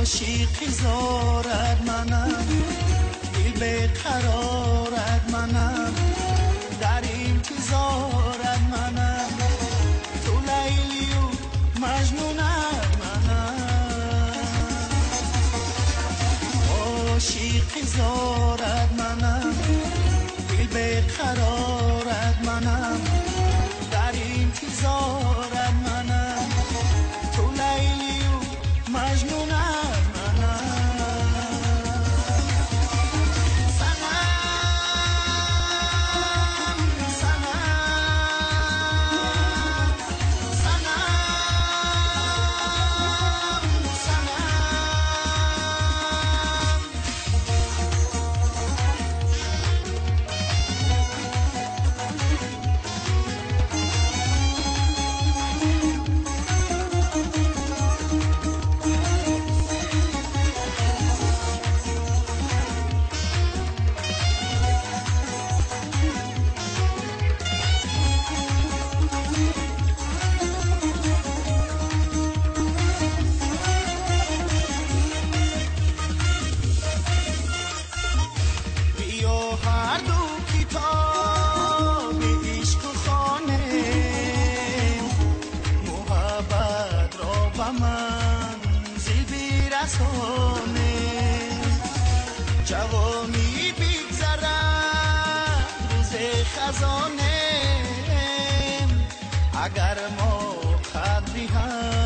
عاشقی زارد منم، دل بیقرارت منم، در انتظارت منم، تو لیلی و مجنونت منم. عاشقی زارد منم، دل بیقرارت منم، در انتظارت منم، تو لیلی و مجنونت. جوانی بگذرد روز خزانه، اگر ما قدری هم